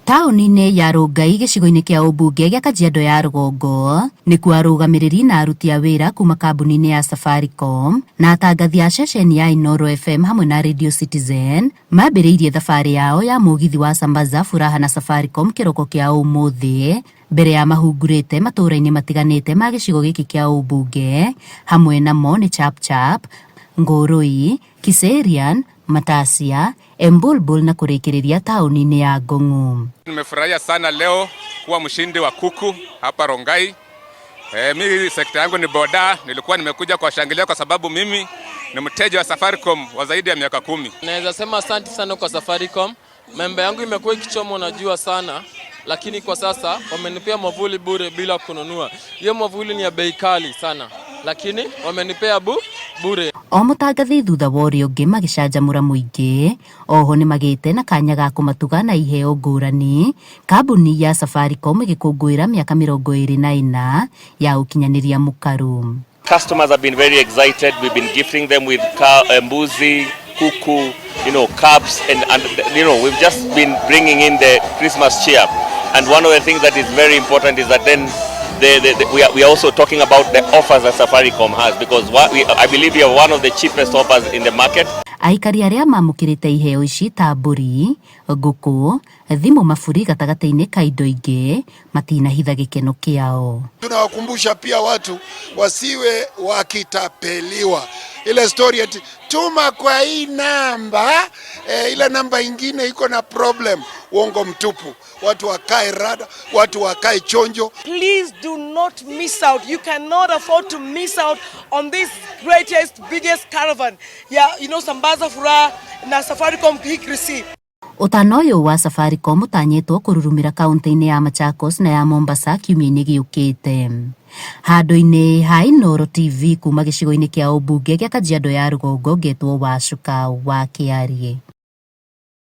Taũni-inĩ ya Rongai gĩcigo-inĩ kĩa ũmbunge gĩa Kajiado ya Rũgongo nĩkuo arũgamĩrĩri na aruti a wĩra kuma kambuni-inĩ ya Safaricom na atangathi a ceceni ya Inooro FM hamwe na Radio Citizen mambĩrĩirie thabarĩ yao ya mũgithi wa Sambaza Furaha na Safaricom kĩroko kĩa ũmũthĩ mbere ya mahungurĩte matũũra-inĩ matiganĩte ma gĩcigo gĩkĩ kĩa ũmbunge hamwe namo nĩ Chapchap, Ngũrũi, Kiserian, Matasia, Embulbul na kũrĩkĩrĩria taũni-inĩ ya Ngong'u. Nimefurahia sana leo kuwa mshindi wa kuku hapa Rongai. Mi sekta yangu ni boda, nilikuwa nimekuja kuwashangilia kwa sababu mimi ni mteja wa Safaricom wa zaidi ya miaka 10. Naweza sema asante sana kwa Safaricom. Membe yangu imekuwa ikichomwa na jua sana, lakini kwa sasa wamenipea mwavuli bure bila kununua. Hiyo mwavuli ni ya bei kali sana, lakini wamenipea bure. O mũtangathi thutha wa ũrĩa ũngĩ magĩcanjamũra mũingĩ. Oho nĩmagĩte na kanya ga kũmatuga na iheo ngũrani kambuni ya Safaricom ĩgĩkũngũĩra mĩaka 24 ya ũkinyanĩria mũkaru. Customers have been very excited. We've been gifting them with mbuzi, kuku, cups, and we've just been bringing in the Christmas cheer. And one of the things that is very important is that then we are also talking about the offers that Safaricom has, because I believe we are one of the cheapest offers in the market. Aikari arĩa mamũkĩrĩte iheo ici ta mbũri, ngũkũ, thimũ, maburi gatagatĩ-inĩ ka indo ingĩ matinahitha gĩkeno kĩao. Tunawakumbusha pia watu wasiwe wakitapeliwa. Ile story eti tuma kwa hii namba ile namba ingine iko na problem, uongo mtupu. Watu wakae rada, watu wakae chonjo. Please do not miss out. You cannot afford to miss out on this greatest, biggest caravan. Yeah, Sambaza Furaha na Safaricom Hikirisi. Ũtana ũyũ wa Safaricom ũtanyĩtwo kũrurumĩra kaunti-inĩ ya Machakos na ya Mombasa kiumia-inĩ gĩũkĩte. Handũ-inĩ ha Inooro TV kuma gĩcigo-inĩ kĩa ũmbunge gĩa Kajiado ya Rũgongo ngetwo Wacuka wa Kĩariĩ.